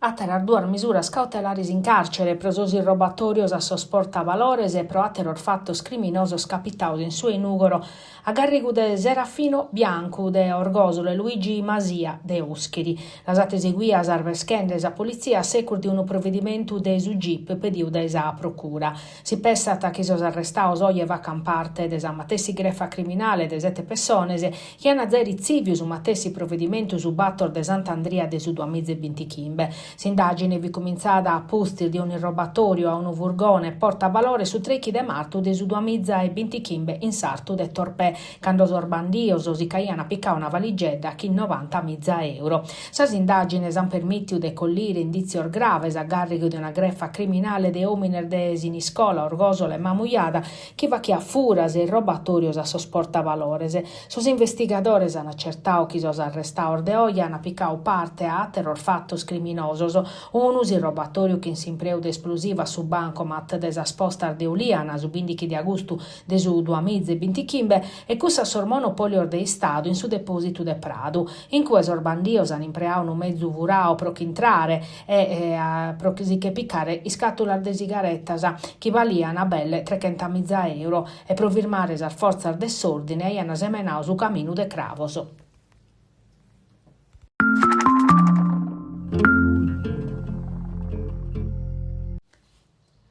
Àteras duas misuras cautelares in càrcere pro sos irrobatòrios a sos portavalores e pro àteros fatos criminosos capitados in su 'e Nùgoro a gàrrigu de Serafino Biancu de Orgòsolo e Luigi Masia de Òscheri. Las at eseguias arbeschende sa politzia a secus de unu provedimentu de su Gip pediu dae sa Procura. Si pessat chi sos arrestados oje facan parte de sa matessi grefa criminale de sete pessones chi an zai ritziviu su matessi provedimentu su bator de Sant'Andria de su duamiza e bintichimbe. S'indàgine fit cumintzada a pustis de un'irrobatòriu a unu furgone portavalores su trèichi de martu de su duamiza e bintichimbe in sartu de Torpè, cando sos bandios si ch'aian picau una valigedda chin novantamiza euro. Sas indàgines an permìtiu de collire indìtzios graves a gàrrigu de una grefa criminale de òmines de Siniscola, Orgòsolo e Mamujada chi fachiat furas e irrobatòrios a sos portavalores. Sos investigadores an acertau chi sos arrestaos de oje an picau parte a àteros fatos criminosos, unu s'irrobatòriu chin s'impreu de esplosivu a su bancomat de sas postas de Ulìana su bìndichi de agustu de su duamiza e bintichimbe e cussu a sos monopòlios de Istadu in su depòsitu de Pradu, in cue sos bandios an impreau unu mezu furau pro ch'intrare e pro si che picare iscàtulas de sigaretas chi balian belle trecentamiza euro e pro firmare sas fortzas de s'òrdine aian semenau su caminu de cravos.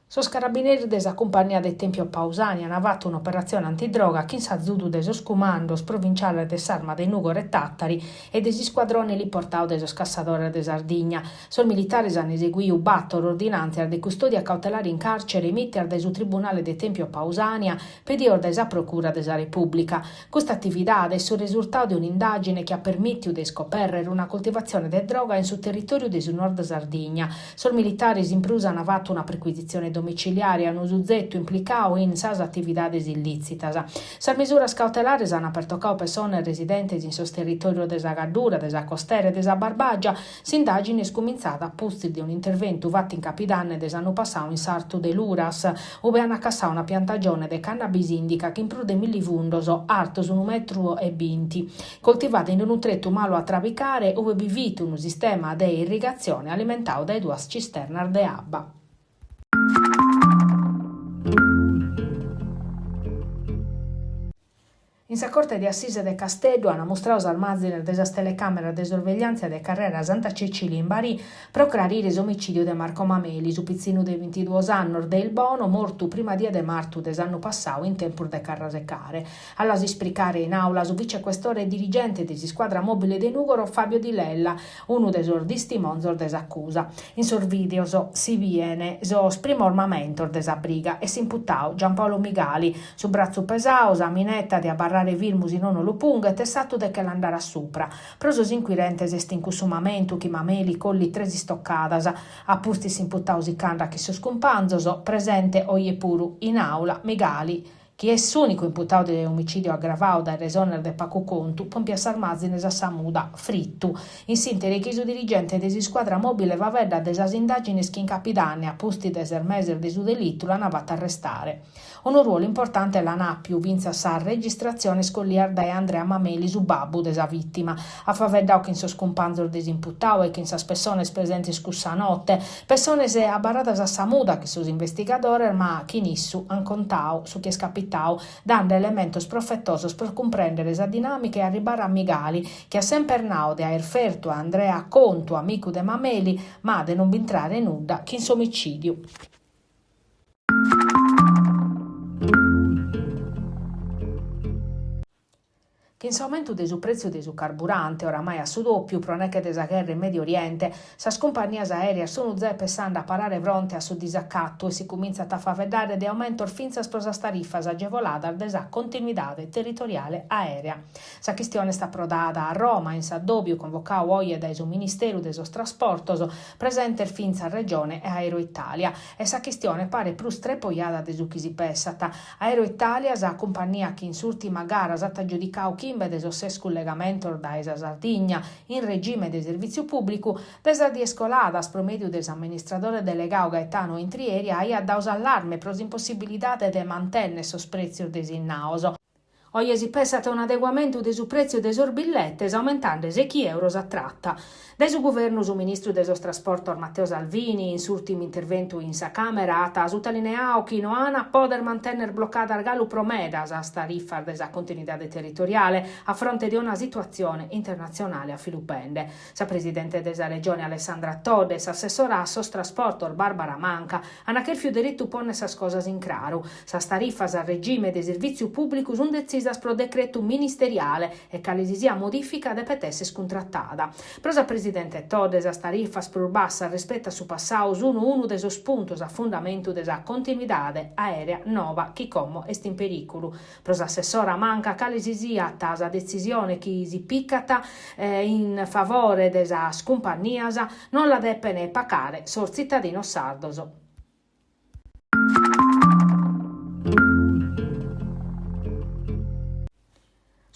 Sos carabineris de sa cumpannia de Tempio Pausania an fatu un'operatzione antidroga chin s'azudu de sos cumandos provinciales de s'Arma de Nùgoro e Tàtari e de s'iscuadrone eliportadu de sos Cassadores de Sardigna. Sos militares an eseguiu bator ordinàntzias de custòdia cautelare in càrcere emìtias dae su Tribunale de Tempio Pausania, pedios dae sa Procura de sa Repùblica. Custa atividade est su resurtadu de un'indàgine chi at permìtiu de iscopèrrere una coltivatzione de droga in su territòriu de su Nord Sardigna. Sos militares in prus ant fatu una percuisitzione domiciliare a unu suzetu implicadu in sas atividades illìtzitas. Sas misuras cautelares ant pertocadu pessones residentes in sos territòrios de sa Gaddura, de sa Costera e de sa Barbàgia. S'indàgine est cumintzada a pustis de un'interventu fatu in capidanne de s'annu passadu in sartu de Luras, ube ant cassadu una piantagione de cannabis indica chin prus de milli fundos, artos unu metru e binti, coltivada in unu tretu malu a trabicare ube bi fit unu sistema de irrigatzione alimentadu dae duas cisternas de abba. In sa Corte de Assise de Casteddu an mustradu sas màzines de sas telecàmeras de sorvegliàntzia de carrera Santa Cecilia in Barì pro crarire s'omicìdiu de Marco Mameli, su pitzinnu de bintiduos annos de Ilbono mortu prima die de martu de s'annu passadu in tempus de carrasecare. A las ispricare in àula su vicequestore e dirigente de s'iscuadra mòbile de Nùgoro Fabio Di Lella, unu de sos distimonzos de s'acusa. In sos vìdeos si bien sos primos mamentos de sa briga e s'imputadu Giampaolo Migali, su bratzu pesadu, sa mineta de abarrare firmu si nono lu punghet e s'atu de che l'andare a supra. Pro sos inquirentes est in cussu mamentu chi Mameli collit tres istocadas. A pustis s'imputadu si ch'andat chin sos cumpanzos, presente oje puru in àula Migali chi est s'ùnicu imputadu de omicìdiu agravadu dae resones de pagu contu, pòmpiat sas màzines a sa muda, fritu. In s'ìnteri chi su dirigente de s'iscuadra mòbile faeddat de sas indàgines chi in capidanne, a pustis de ses meses de su delitu, l'ant fatu arrestare. Unu ruolu importante l'an àpiu fintzas sas registratziones collias dae Andrea Mameli, su babbu de sa vìtima. At faeddadu chin sos cumpanzos de s'imputadu e chin sas pessones presentes cussa note, Pessones abarradas a sa muda chin sos investigadores ma chin issu an contadu su chi est capitadu, dande elementos profetosos pro cumprèndere sa dinàmica e arribare a Migali, chi at semper nadu de aer fertu a Andrea Contu, amicu de Mameli, ma de non b'intrare nudda chin s'omicìdiu. Chin s'aumentu de su prètziu de su carburante, oramai a su dòpiu pro neche de sa gherra in Mèdiu Oriente, sas cumpannias aèreas sunt zai pessande a parare fronte a su disacatu e si cumintzat a faeddare de aumentos fintzas pro sas tarifas agevoladas de sa continuidade territoriale aèrea. Sa chistione est aprodada a Roma in s'addòbiu convocadu oje dae su Ministeru de sos Trasportos, presentes fintzas Regione e Aeroitalia, e sa chistione paret prus trepojada de su chi si pessat. Aeroitalia, sa cumpannia chi in s'ùrtima gara s'at agiudicadu chimbe de sos ses cullegamentos dae sa Sardigna in regime de servìtziu pùblicu, de sas dies coladas pro mèdiu de s'amministradore delegadu Gaetano Intrieri aiat dadu s'allarme pro s'impossibilidade de mantènnere sos prètzios desinnados. Oje si pessat a un'adeguamentu de su prètziu de sos billetes aumentende sèichi euros a trata. Dae su guvernu su ministru de sos Trasportos Matteo Salvini in s'ùrtimu interventu in sa Càmera at sutalineadu chi no an a pòdere mantènnere blocadas galu pro meda sas tarifas de sa continuidade territoriale a fronte de una situatzione internatzionale afilupende. Sa presidente de sa Regione Alessandra Todde e s'assessora a sos Trasportos Barbara Manca An chèrfiu deretu pònnere sas cosas in craru. Sas tarifas a regime de servìtziu pùblicu sunt detzisas pro decretu ministeriale e cale si siat modìfica depet èssere cuntratada. Pro sa presidente Todde sas tarifas prus bassas respetu a su passadu sunt unu de sos puntos a fundamentu de sa continuidade aèrea noba chi como est in perìculu. Pro s'assessora Manca cale si siat sa detzisione chi si picat in favore de sas cumpannias non la depent pacare sos tzitadinos sardos.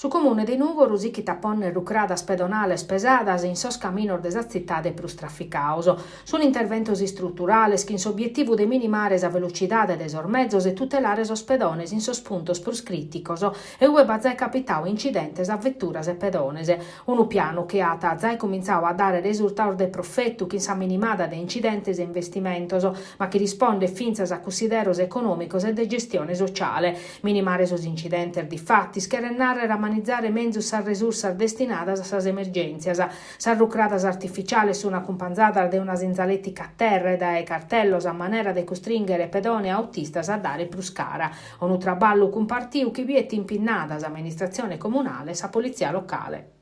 Su Comune de Nùgoro sichit a pònnere rucradas pedonales pesadas in sos caminos de sa tzitade prus traficados. Sunt interventos istruturales chin s'obietivu de minimare sa velocidade de sos mezos e tutelare sos pedones in sos puntos prus crìticos e ue b'at zai capitadu incidentes a veturas e pedones. Unu pianu chi at zai cumintzadu a dare resurtados de profetu chin sa minimada de incidentes e investimentos, ma chi rispondet fintzas a cussideros econòmicos e de gestione sociale. Minimare sos incidentes, difatis, cheret nàrrere a manizare menzus sas resursas destinadas a sas emergèntzias. Sas rucradas artificiales sunt acumpanzadas de una sinzalètica a terra e dae cartellos a manera de custrìnghere pedone e autistas a dare prus cara. Unu traballu cumpartiu chi biet impinnada s'amministratzione comunale e sa politzia locale.